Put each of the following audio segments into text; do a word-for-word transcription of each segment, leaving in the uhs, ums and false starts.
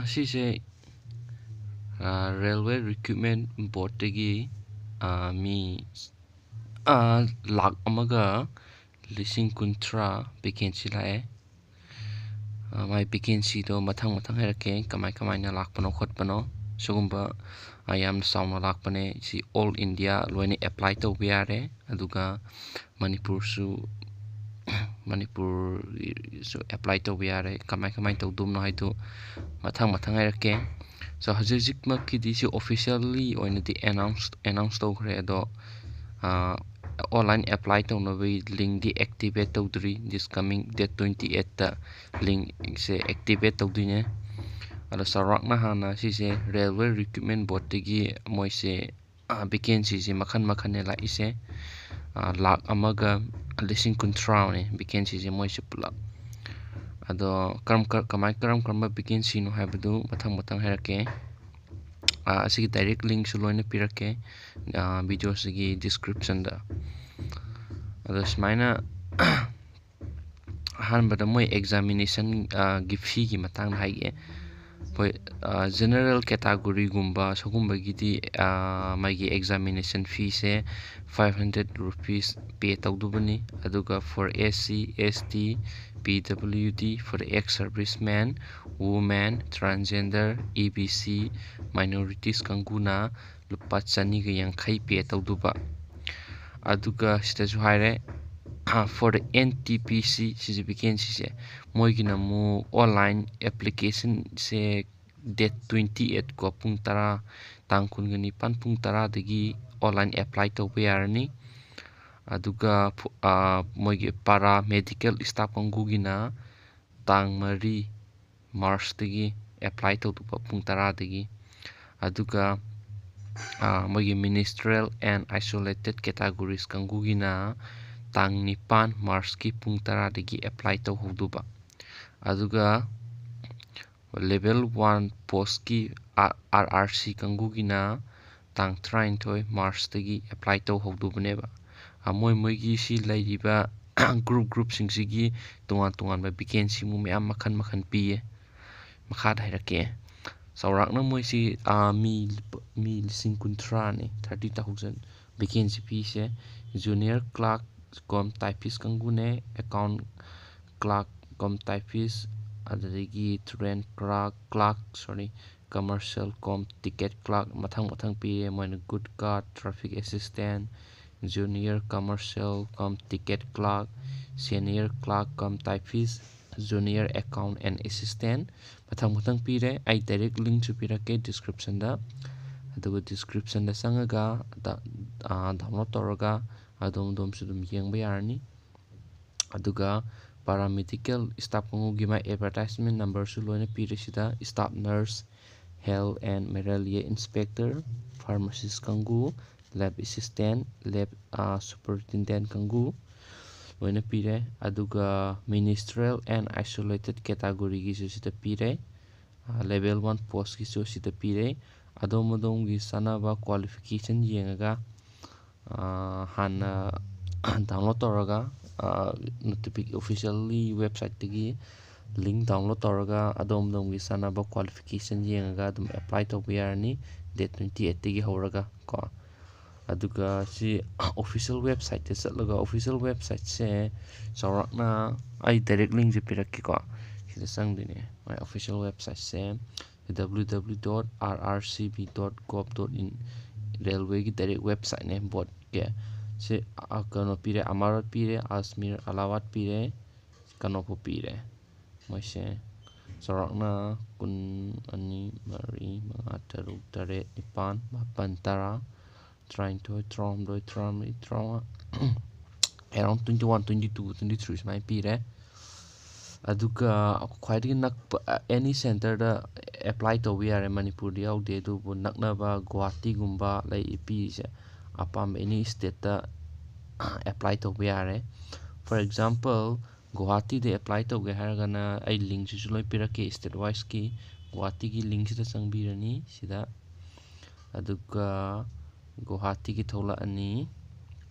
ꯁꯤꯁꯦ railway recruitment ꯕꯣꯔꯠꯇꯒꯤ ꯃꯤ ꯂꯥꯛ ꯑꯃꯒ ꯂꯤꯁꯤꯡ ꯀꯨꯟꯊ꯭ꯔꯥ ꯚꯦꯀꯦꯟꯁꯤ ꯂꯥꯛꯑꯦ꯫ ꯃꯥꯏ ꯚꯦꯀꯦꯟꯁꯤꯗꯣ ꯃꯊꯪ ꯃꯊꯪ ꯍꯥꯏꯔꯛꯀꯦ, ꯀꯃꯥꯏ ꯀꯃꯥꯏꯅ ꯂꯥꯛꯄꯅꯣ ꯈꯣꯠꯄꯅꯣ꯫ ꯁꯤꯒꯨꯝꯕ ꯌꯥꯝꯅ ꯆꯥꯎꯅ ꯂꯥꯛꯄꯅꯦ꯫ ꯁꯤ ꯑꯣꯜ ꯏꯟꯗꯤꯌꯥ ꯂꯣꯏꯅ ꯑꯦꯄ꯭ꯂꯥꯏ ꯇꯧꯕ ꯌꯥꯔꯦ꯫ ꯑꯗꯨꯒ ꯃꯅꯤꯄꯨꯔꯁꯨ ꯃꯅꯤꯄꯨꯔꯒꯤꯁꯨ ꯑꯦꯄ꯭ꯂꯥꯏ ꯇꯧꯕ ꯌꯥꯔꯦ꯫ ꯀꯃꯥꯏ ꯀꯃꯥꯏꯅ ꯇꯧꯗꯣꯏꯅꯣ ꯍꯥꯏꯗꯣ ꯃꯊꯪ ꯃꯊꯪ ꯍꯥꯏꯔꯛꯀꯦ꯫ ꯁꯣ ꯍꯧꯖꯤꯛ ꯍꯧꯖꯤꯛꯃꯛꯀꯤꯗꯤ ꯁꯤ ꯑꯣꯐꯤꯁꯤꯌꯦꯜꯂꯤ ꯑꯣꯏꯅꯗꯤ ꯑꯦꯅꯥꯎꯟꯁ ꯑꯦꯅꯥꯎꯟꯁ ꯇꯧꯈ꯭ꯔꯦ꯫ ꯑꯗꯣ ꯑꯣꯟꯂꯥꯏꯟ ꯑꯦꯄ꯭ꯂꯥꯏ ꯇꯧꯅꯕꯒꯤ ꯂꯤꯡꯗꯤ ꯑꯦꯛꯇꯤꯚꯦꯠ ꯇꯧꯗ꯭ꯔꯤ꯫ This coming date twenty eighth ꯇ ꯂꯤꯡꯁꯦ ꯑꯦꯛꯇꯤꯚꯦꯠ ꯇꯧꯗꯣꯏꯅꯦ꯫ ꯑꯗꯣ ꯆꯥꯎꯔꯥꯛꯅ ꯍꯥꯟꯅ ꯁꯤꯁꯦ ꯔꯦꯜꯋꯦ ꯔꯤꯀ꯭ꯔꯨꯠꯃꯦꯟ ꯕꯣꯔꯠꯇꯒꯤ ꯃꯣꯏꯁꯦ ꯚꯦꯀꯦꯟꯁꯤꯁꯦ ꯃꯈꯜ ꯃꯈꯜꯅꯦ ꯂꯥꯛꯏꯁꯦ꯫ ꯂꯥꯛ ꯑꯃꯒ ꯂꯤꯁꯤꯡ ꯀꯨꯟꯊ꯭ꯔꯥꯅꯦ ꯚꯦꯀꯦꯟꯁꯤꯁꯦ ꯃꯣꯏꯁꯦ ꯄꯨꯂꯞ꯫ ꯑꯗꯣ ꯀꯔꯝ ꯀꯔ- ꯀꯃꯥꯏ ꯀꯔꯝ ꯀꯔꯝꯕ ꯚꯦꯀꯦꯟꯁꯤꯅꯣ ꯍꯥꯏꯕꯗꯨ ꯃꯊꯪ ꯃꯊꯪ ꯍꯥꯏꯔꯛꯀꯦ꯫ ꯑꯁꯤꯒꯤ ꯗꯥꯏꯔꯦꯛ ꯂꯤꯡꯁꯨ ꯂꯣꯏꯅ ꯄꯤꯔꯛꯀꯦ ꯚꯤꯗꯤꯑꯣꯁꯤꯒꯤ ꯗꯤꯁꯀ꯭ꯔꯤꯞꯁꯟꯗ꯫ ꯑꯗꯣ ꯁꯨꯃꯥꯏꯅ ꯑꯍꯥꯟꯕꯗ ꯃꯣꯏ ꯑꯦꯛꯖꯥꯃꯤꯅꯦꯁꯟꯒꯤ ꯐꯤꯒꯤ ꯃꯇꯥꯡꯗ ꯍꯥꯏꯒꯦ꯫ ꯑꯩꯈꯣꯏ ꯖꯦꯅꯔꯦꯜ ꯀꯦꯇꯥꯒꯣꯔꯤꯒꯨꯝꯕ ꯁꯤꯒꯨꯝꯕꯒꯤꯗꯤ ꯃꯥꯒꯤ ꯑꯦꯛꯖꯥꯃꯤꯅꯦꯁꯟ ꯐꯤꯁꯦ five hundred rupees ꯄꯦ ꯇꯧꯗꯧꯕꯅꯤ꯫ ꯑꯗꯨꯒ for S C, S T, P W D, for ex serviceman, woman, transgender, E B C, minorities ꯀꯥꯡꯕꯨꯅ ꯂꯨꯄꯥ ꯆꯅꯤꯒ ꯌꯥꯡꯈꯩ ꯄꯦ ꯇꯧꯗꯧꯕ꯫ ꯑꯗꯨꯒ ꯁꯤꯗꯁꯨ ꯍꯥꯏꯔꯦ, for the N T P C, ꯁꯤꯁꯦ ꯚꯦꯀꯦꯟꯁꯤꯁꯦ ꯃꯣꯏꯒꯤꯅ ꯑꯃꯨꯛ ꯑꯣꯟꯂꯥꯏꯟ ꯑꯦꯄ꯭ꯂꯤꯀꯦꯁꯟꯁꯦ date twenty eight ꯀꯣ, ꯄꯨꯡ ꯇꯔꯥ, ꯇꯥꯡ ꯀꯨꯟꯒ ꯅꯤꯄꯥꯟ ꯄꯨꯡ ꯇꯔꯥꯗꯒꯤ ꯑꯣꯟꯂꯥꯏꯟ ꯑꯦꯄ꯭ꯂꯥꯏ ꯇꯧꯕ ꯌꯥꯔꯅꯤ꯫ ꯑꯗꯨꯒ ꯐꯨ- ꯑ, ꯃꯣꯏꯒꯤ ꯄꯥꯔꯥ ꯃꯦꯗꯤꯀꯦꯜ ꯁ꯭ꯇꯥꯐ ꯀꯥꯡꯕꯨꯒꯤꯅ ꯇꯥꯡ ꯃꯔꯤ ꯃꯥꯔꯆꯇꯒꯤ ꯑꯦꯄ꯭ꯂꯥꯏ ꯇꯧꯗꯧꯕ ꯄꯨꯡ ꯇꯔꯥꯗꯒꯤ꯫ ꯑꯗꯨꯒ ꯃꯣꯏꯒꯤ ministerial and isolated categories ꯀꯥꯡꯕꯨꯒꯤꯅ ꯇꯥꯡ ꯅꯤꯄꯥꯟ ꯃꯥꯔꯆꯀꯤ ꯄꯨꯡ ꯇꯔꯥꯗꯒꯤ ꯑꯦꯄ꯭ꯂꯥꯏ ꯇꯧꯍꯧꯗꯧꯕ꯫ ꯑꯗꯨꯒ level one postꯀꯤ R R C ꯀꯥꯡꯕꯨꯒꯤꯅ ꯇꯥꯡ ꯇꯔꯥꯅꯤꯊꯣꯏ ꯃꯥꯔꯆꯇꯒꯤ ꯑꯦꯄ꯭ꯂꯥꯏ ꯇꯧꯍꯧꯗꯧꯕꯅꯦꯕ꯫ ꯃꯣꯏ ꯃꯣꯏꯒꯤ ꯁꯤ ꯂꯩꯔꯤꯕ ꯒ꯭ꯔꯨꯞ ꯒ꯭ꯔꯨꯞꯁꯤꯡꯁꯤꯒꯤ ꯇꯣꯉꯥꯟ ꯇꯣꯉꯥꯟꯕ ꯚꯦꯀꯦꯟꯁꯤ ꯑꯃꯨꯛ ꯃꯌꯥꯝ ꯃꯈꯜ ꯃꯈꯜ ꯄꯤꯌꯦ꯫ ꯃꯈꯥꯗ ꯍꯥꯏꯔꯛꯀꯦ꯫ ꯆꯥꯎꯔꯥꯛꯅ ꯃꯣꯏꯁꯤ, ꯑ, ꯃꯤ, ꯃꯤ ꯂꯤꯁꯤꯡ ꯀꯨꯟꯊ꯭ꯔꯥꯅꯤ, thirty thousand ꯚꯦꯀꯦꯟꯁꯤ ꯄꯤꯁꯦ꯫ Junior clerk cum typist ꯀꯥꯡꯕꯨꯅꯦ, account clerk cum typist, ꯑꯗꯨꯗꯒꯤ train clerk, clerk, sorry, commercial cum ticket clerk, ꯃꯊꯪ ꯃꯊꯪ ꯄꯤꯌꯦ꯫ ꯃꯣꯏꯅ good guard, traffic assistant, junior commercial cum ticket clerk, senior clerk cum typist, junior account and assistant, ꯃꯊꯪ ꯃꯊꯪ ꯄꯤꯔꯦ꯫ ꯑꯩ direct linkꯁꯨ ꯄꯤꯔꯛꯀꯦ descriptionꯗ꯫ ꯑꯗꯨꯒ descriptionꯗ ꯆꯪꯉꯒ ꯗ-, ꯑꯥ, download ꯇꯧꯔꯒ ꯑꯗꯣꯝ ꯑꯗꯣꯝꯁꯨ ꯑꯗꯨꯝ ꯌꯦꯡꯕ ꯌꯥꯔꯅꯤ꯫ ꯑꯗꯨꯒ paramedical staff ꯀꯥꯡꯕꯨꯒꯤ ꯃꯥꯏ advertisement numberꯁꯨ ꯂꯣꯏꯅ ꯄꯤꯔꯦ ꯁꯤꯗ꯫ Staff nurse, health and malaria inspector, pharmacist ꯀꯥꯡꯕꯨ, lab assistant, lab, ꯑꯥ, superintendent ꯀꯥꯡꯕꯨ ꯂꯣꯏꯅ ꯄꯤꯔꯦ꯫ ꯑꯗꯨꯒ ministerial and isolated categoryꯒꯤꯁꯨ ꯁꯤꯗ ꯄꯤꯔꯦ꯫ ꯑꯥ, level one postꯀꯤꯁꯨ ꯁꯤꯗ ꯄꯤꯔꯦ꯫ ꯑꯗꯣꯝ ꯑꯗꯣꯝꯒꯤ ꯆꯥꯟꯅꯕ qualification ꯌꯦꯡꯉꯒ, ꯑꯥ, ꯍꯥꯟꯅ download ꯇꯧꯔꯒ, ꯑꯥ, notifi-, officially websiteꯇꯒꯤ link download ꯇꯧꯔꯒ ꯑꯗꯣꯝ ꯑꯗꯣꯝꯒꯤ ꯆꯥꯟꯅꯕ qualification ꯌꯦꯡꯉꯒ ꯑꯗꯨꯝ apply ꯇꯧꯕ ꯌꯥꯔꯅꯤ, date twenty eightꯇꯒꯤ ꯍꯧꯔꯒ ꯀꯣ꯫ ꯑꯗꯨꯒ ꯁꯤ official websiteꯇ ꯆꯠꯂꯒ, official websitese ꯆꯥꯎꯔꯥꯛꯅ ꯑꯩ direct linkꯁꯦ ꯄꯤꯔꯛꯀꯦꯀꯣ꯫ ꯁꯤꯗ ꯆꯪꯗꯣꯏꯅꯦ꯫ ꯃꯣꯏ official websitese W W W dot R R C B dot gov dot in, railwayꯒꯤ direct websiteꯅꯦ, boardꯀꯤ꯫ ꯁꯤ, ꯑ, ꯀꯩꯅꯣ ꯄꯤꯔꯦ, ꯑꯃꯔꯥꯠ ꯄꯤꯔꯦ, ꯑꯖꯃꯤꯔ, ꯑꯂꯥꯍꯥꯕꯥꯗ ꯄꯤꯔꯦ, ꯀꯩꯅꯣꯐꯥꯎ ꯄꯤꯔꯦ꯫ ꯃꯣꯏꯁꯦ ꯆꯥꯎꯔꯥꯛꯅ ꯀꯨꯟ, ꯑꯅꯤ, ꯃꯔꯤ, ꯃꯉꯥ, ꯇꯔꯨꯛ, ꯇꯔꯦꯠ, ꯅꯤꯄꯥꯟ, ꯃꯥꯄꯟ, ꯇꯔꯥ, ꯇꯔꯥꯅꯤꯊꯣꯏ, ꯇꯔꯥꯍꯨꯝꯗꯣꯏ, ꯇꯔꯥꯃꯔꯤ, ꯇꯔꯥꯃꯉꯥ, around twenty one, twenty two, twenty three ꯁꯨꯃꯥꯏꯅ ꯄꯤꯔꯦ꯫ ꯑꯗꯨꯒ ꯈ꯭ꯋꯥꯏꯗꯒꯤ ꯅꯛꯄ, ꯑ, any centreꯗ apply ꯇꯧꯕ ꯌꯥꯔꯦ, ꯃꯅꯤꯄꯨꯔꯗ ꯌꯥꯎꯗꯦ꯫ ꯑꯗꯨꯕꯨ ꯅꯛꯅꯕ ꯒꯨꯋꯥꯍꯥꯇꯤꯒꯨꯝꯕ ꯂꯩ ꯄꯤꯔꯤꯁꯦ, ꯑꯄꯥꯝꯕ any stateꯇ apply ꯇꯧꯕ ꯌꯥꯔꯦ꯫ For example, ꯒꯨꯋꯥꯍꯥꯇꯤꯗ apply ꯇꯧꯒꯦ ꯍꯥꯏꯔꯒꯅ ꯑꯩ linkꯁꯤꯁꯨ ꯂꯣꯏ ꯄꯤꯔꯛꯀꯦ state wiseꯀꯤ꯫ ꯒꯨꯋꯥꯍꯥꯇꯤꯒꯤ linkꯁꯤꯗ ꯆꯪꯕꯤꯔꯅꯤ ꯁꯤꯗ꯫ ꯑꯗꯨꯒ ꯒꯨꯋꯥꯍꯥꯇꯤꯒꯤ ꯊꯣꯛꯂꯛꯑꯅꯤ꯫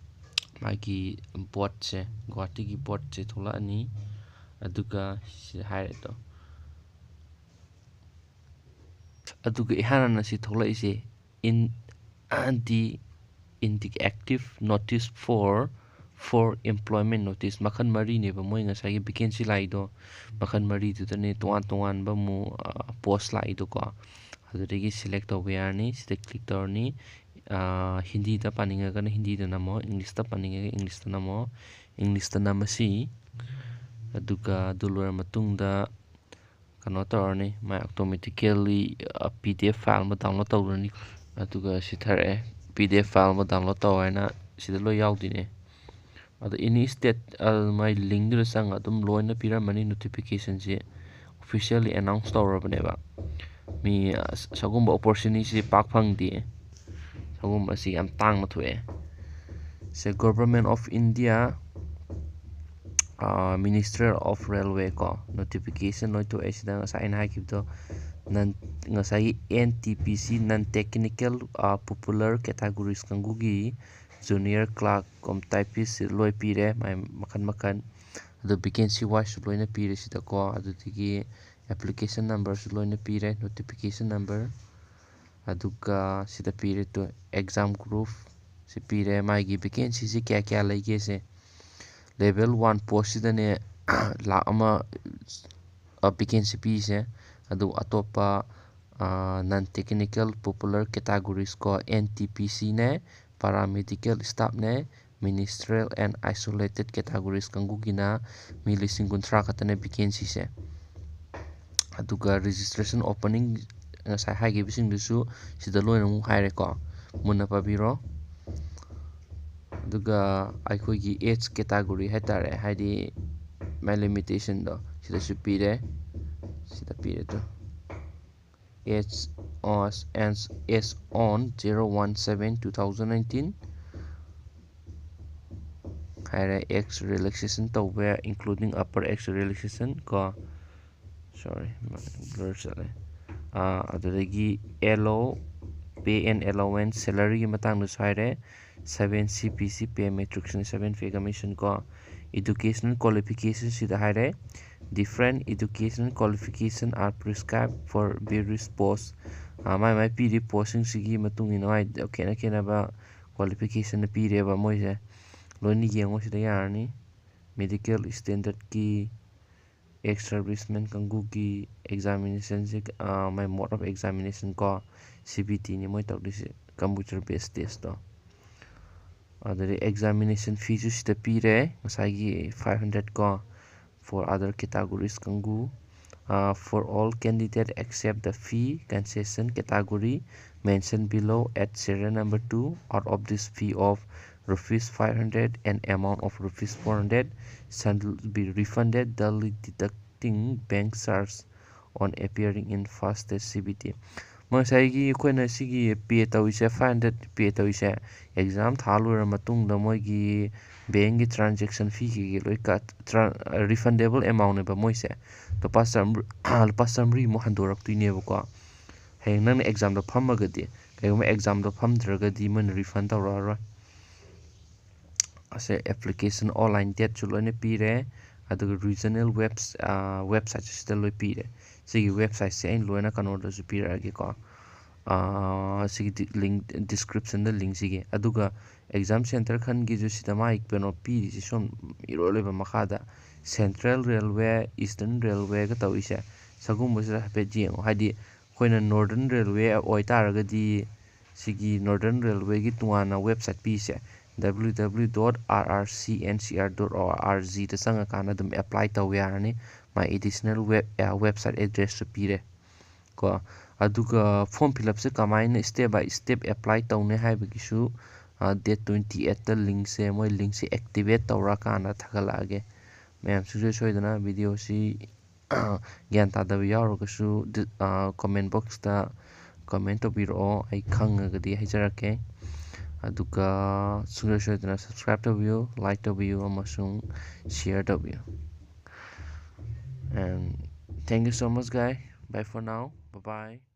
ꯃꯥꯒꯤ ꯕꯣꯠꯁꯦ, ꯒꯨꯋꯥꯍꯥꯇꯤꯒꯤ ꯕꯣꯠꯁꯦ ꯊꯣꯛꯂꯛꯑꯅꯤ꯫ ꯑꯗꯨꯒ ꯁꯤ ꯍꯥꯏꯔꯦꯗꯣ꯫ ꯑꯗꯨꯒ ꯏꯍꯥꯟ ꯍꯥꯟꯅ ꯁꯤ ꯊꯣꯛꯂꯛꯏꯁꯦ, in the indicative notice for for employment notice ꯃꯈꯜ ꯃꯔꯤꯅꯦꯕ ꯃꯣꯏ ꯉꯁꯥꯏꯒꯤ vacancy ꯂꯥꯛꯏꯗꯣ꯫ ꯃꯈꯜ ꯃꯔꯤꯗꯨꯗꯅꯦ ꯇꯣꯉꯥꯟ ꯇꯣꯉꯥꯟꯕ ꯑꯃꯨꯛ ꯄꯣꯁ ꯂꯥꯛꯏꯗꯣꯀꯣ꯫ ꯑꯗꯨꯗꯒꯤ ꯁꯦꯂꯦꯛ ꯇꯧꯕ ꯌꯥꯔꯅꯤ꯫ ꯁꯤꯗ ꯀ꯭ꯂꯤꯛ ꯇꯧꯔꯅꯤ꯫ ꯍꯤꯟꯗꯤꯗ ꯄꯥꯅꯤꯡꯉꯒꯅ ꯍꯤꯟꯗꯤꯗ ꯅꯝꯃꯣ, ꯏꯪꯂꯤꯁꯇ ꯄꯥꯅꯤꯡꯉꯒ ꯏꯪꯂꯤꯁꯇ ꯅꯝꯃꯣ꯫ ꯏꯪꯂꯤꯁꯇ ꯅꯝꯃꯁꯤ꯫ ꯑꯗꯨꯒ ꯑꯗꯨ ꯂꯣꯏꯔ ꯃꯇꯨꯡꯗ ꯀꯩꯅꯣ ꯇꯧꯔꯅꯤ, ꯃꯥꯏ automatically PDF file ꯑꯃ download ꯇꯧꯔꯅꯤ꯫ ꯑꯗꯨꯒ ꯁꯤ ꯊꯥꯔꯛꯑꯦ, PDF file ꯑꯃ download ꯇꯧ ꯍꯥꯏꯅ꯫ ꯁꯤꯗ ꯂꯣꯏ ꯌꯥꯎꯗꯣꯏꯅꯦ꯫ ꯑꯗꯣ any state, ꯃꯥꯏ linkꯗꯨꯗ ꯆꯪꯉ ꯑꯗꯨꯝ ꯂꯣꯏꯅ ꯄꯤꯔꯝꯃꯅꯤ notificationꯁꯦ꯫ Officially announce ꯇꯧꯔꯕꯅꯦꯕ꯫ ꯃꯤ ꯁꯒꯨꯝꯕ opportunityꯁꯦ ꯄꯥꯛ ꯐꯪꯗꯦ꯫ ꯁꯒꯨꯝꯕꯁꯤ ꯌꯥꯝ ꯇꯥꯡꯅ ꯊꯣꯛꯑꯦ꯫ ꯁꯦ Government of India, Ministry of Railway ꯀꯣ, notification ꯂꯣꯏ ꯊꯣꯛꯑꯦ꯫ ꯁꯤꯗ ꯉꯁꯥꯏ ꯑꯩꯅ ꯍꯥꯏꯈꯤꯕꯗꯣ, non ꯉꯁꯥꯏꯒꯤ NTPC, non technical, popular categories ꯀꯥꯡꯕꯨꯒꯤ junior clerk cum typist ꯂꯣꯏ ꯄꯤꯔꯦ, ꯃꯥꯏ ꯃꯈꯜ ꯃꯈꯜ꯫ ꯑꯗꯣ vacancy wiseꯁꯨ ꯂꯣꯏꯅ ꯄꯤꯔꯦ ꯁꯤꯗꯀꯣ꯫ ꯑꯗꯨꯗꯒꯤ application numberꯁꯨ ꯂꯣꯏꯅ ꯄꯤꯔꯦ, notification number꯫ ꯑꯗꯨꯒ ꯁꯤꯗ ꯄꯤꯔꯦ ꯇꯨ, exam group ꯁꯤ ꯄꯤꯔꯦ꯫ ꯃꯥꯒꯤ vacancyꯁꯤ ꯀꯌꯥ ꯀꯌꯥ ꯂꯩꯒꯦꯁꯦ꯫ Level one postꯁꯤꯗꯅꯦ ꯂꯥꯛ ꯑꯃ vacancy ꯄꯤꯁꯦ꯫ ꯑꯗꯨ ꯑꯇꯣꯞꯄ non technical popular categories ꯀꯣ, NTPCꯅꯦ, paramedical staffꯅꯦ, ministerial and isolated categories ꯀꯥꯡꯕꯨꯒꯤꯅ ꯃꯤ ꯂꯤꯁꯤꯡ ꯀꯨꯟꯊ꯭ꯔꯥ ꯈꯛꯇꯅꯦ vacancyꯁꯦ꯫ ꯑꯗꯨꯒ registration opening ꯉꯁꯥꯏ ꯍꯥꯏꯈꯤꯕꯁꯤꯡꯗꯨꯁꯨ ꯁꯤꯗ ꯂꯣꯏꯅ ꯑꯃꯨꯛ ꯍꯥꯏꯔꯦꯀꯣ, ꯃꯨꯟꯅ ꯄꯥꯕꯤꯔꯣ꯫ ꯑꯗꯨꯒ ꯑꯩꯈꯣꯏꯒꯤ age category ꯍꯥꯏꯇꯥꯔꯦ, ꯍꯥꯏꯗꯤ ꯃꯥꯏ limitationꯗꯣ ꯁꯤꯗꯁꯨ ꯄꯤꯔꯦ, ꯁꯤꯗ ꯄꯤꯔꯦ ꯑꯗꯣ꯫ Age as, as, as on zero one seven two thousand nineteen ꯍꯥꯏꯔꯦ꯫ Age relaxation ꯇꯧꯕ ꯌꯥꯏ, including upper age relaxation ꯀꯣ, sorry, blur ꯆꯠꯂꯦ꯫ ꯑꯗꯨꯗꯒꯤ allow, pay and allowance, salaryꯒꯤ ꯃꯇꯥꯡꯗꯁꯨ ꯍꯥꯏꯔꯦ꯫ seven C P C pay matrix ꯅꯤ, seven pay commission ꯀꯣ꯫ Educational qualification ꯁꯤꯗ ꯍꯥꯏꯔꯦ, different educational qualification are prescribed for various posts꯫ ꯃꯥꯏ ꯃꯥꯏ ꯄꯤꯔꯤ post ꯁꯤꯡꯁꯤꯒꯤ ꯃꯇꯨꯡ ꯏꯟꯅ ꯃꯥꯏ ꯈꯦꯠꯅ ꯈꯦꯠꯅꯕ qualification ꯄꯤꯔꯦꯕ ꯃꯣꯏꯁꯦ꯫ ꯂꯣꯏꯅ ꯌꯦꯡꯉꯣ ꯁꯤꯗ ꯌꯥꯔꯅꯤ꯫ Medical standard ꯀꯤ, ex serviceman ꯀꯥꯡꯕꯨꯒꯤ examination say, my mode of examination ꯀꯣ, C B T ꯅꯤ ꯃꯣꯏ ꯇꯧꯗꯣꯏꯁꯦ, computer based test ꯇꯣ꯫ ꯑꯗꯨꯗꯩ examination fee ꯁꯨ ꯁꯤꯗ ꯄꯤꯔꯦ, ꯉꯁꯥꯏꯒꯤ five hundred ꯀꯣ, for other categories ꯀꯥꯡꯕꯨ꯫ For all candidate except the fee concession category mentioned below at serial number two, out of this fee of rupees five hundred, an amount of rupees four hundred shall be refunded, duly deducting bank charge on appearing in first stage C B T꯫ ꯃꯣꯏ ꯉꯁꯥꯏꯒꯤ ꯑꯩꯈꯣꯏꯅ ꯁꯤꯒꯤ pay ꯇꯧꯔꯤꯁꯦ, five hundred pay ꯇꯧꯔꯤꯁꯦ, exam ꯊꯥ ꯂꯣꯏꯔ ꯃꯇꯨꯡꯗ ꯃꯣꯏꯒꯤ bank ꯀꯤ transaction fee ꯀꯩꯀꯩ ꯂꯣꯏ cut, refundable amount ꯅꯦꯕ ꯃꯣꯏꯁꯦ꯫ ꯂꯨꯄꯥ ꯆꯥꯝꯃꯔꯤ, ꯂꯨꯄꯥ ꯆꯥꯝꯃꯔꯤꯃꯨꯛ ꯍꯟꯗꯣꯔꯛꯇꯣꯏꯅꯦꯕꯀꯣ꯫ ꯍꯌꯦꯡ ꯅꯪꯅ exam ꯗꯣ ꯐꯝꯃꯒꯗꯤ, ꯀꯩꯒꯨꯝꯕ exam ꯗꯣ ꯐꯝꯗ꯭ꯔꯒꯗꯤ ꯃꯣꯏꯅ refund ꯇꯧꯔꯛꯑꯔꯣꯏ꯫ ꯑꯁꯦ application online date ꯁꯨ ꯂꯣꯏꯅ ꯄꯤꯔꯦ꯫ ꯑꯗꯨꯒ regional webs-, website ꯁꯤꯗ ꯂꯣꯏ ꯄꯤꯔꯦ꯫ ꯁꯤꯒꯤ website ꯁꯦ ꯑꯩꯅ ꯂꯣꯏꯅ ꯀꯩꯅꯣꯗꯁꯨ ꯄꯤꯔꯛꯑꯒꯦꯀꯣ꯫ ꯁꯤꯒꯤ link, description ꯗ link ꯁꯤꯒꯤ꯫ ꯑꯗꯨꯒ exam center ꯈꯟꯒꯤꯁꯨ ꯁꯤꯗ ꯃꯥꯒꯤ ꯀꯩꯅꯣ ꯄꯤꯔꯤꯁꯦ ꯁꯨꯝ ꯏꯔꯣꯏ ꯂꯣꯏꯕ ꯃꯈꯥꯗ Central Railway, Eastern Railway ꯒ ꯇꯧꯔꯤꯁꯦ꯫ ꯁꯒꯨꯝꯕꯁꯤꯗ ꯍꯥꯏꯐꯦꯠ ꯌꯦꯡꯉꯣ꯫ ꯍꯥꯏꯗꯤ ꯑꯩꯈꯣꯏꯅ Northern Railway ꯑꯣꯏꯇꯥꯔꯒꯗꯤ ꯁꯤꯒꯤ Northern Railway ꯒꯤ ꯇꯣꯉꯥꯟꯅ website ꯄꯤꯁꯦ, W W W dot R R C N C R dot O R G ꯗ ꯆꯪꯉꯀꯥꯟꯗ ꯑꯗꯨꯝ apply ꯇꯧꯕ ꯌꯥꯔꯅꯤ꯫ My additional web, website address ꯁꯨ ꯄꯤꯔꯦ ꯀꯣ꯫ ꯑꯗꯨꯒ form fill up ꯁꯦ ꯀꯃꯥꯏꯅ step by step apply ꯇꯧꯅꯤ ꯍꯥꯏꯕꯒꯤꯁꯨ, date twenty eight ꯇ link ꯁꯦ, ꯃꯣꯏ link ꯁꯦ activate ꯇꯧꯔꯀꯥꯟꯗ ꯊꯥꯒꯠꯂꯛꯑꯒꯦ꯫ ꯃꯌꯥꯝ ꯁꯨꯡꯁꯣꯏ ꯁꯣꯏꯗꯅ video ꯁꯤ ꯒ꯭ꯌꯥꯟ ꯇꯥꯗꯕ ꯌꯥꯎꯔꯒꯁꯨ comment box ꯇ comment ꯇꯧꯕꯤꯔꯛꯑꯣ, ꯑꯩ ꯈꯪꯉꯒꯗꯤ ꯍꯥꯏꯖꯔꯛꯀꯦ꯫ ꯑꯗꯨꯒ ꯁꯨꯡꯁꯣꯏ ꯁꯣꯏꯗꯅ subscribe ꯇꯧꯕꯤꯌꯨ, like ꯇꯧꯕꯤꯌꯨ ꯑꯃꯁꯨꯡ share ꯇꯧꯕꯤꯌꯨ꯫ And thank you so much, guys. Bye for now. Bye bye.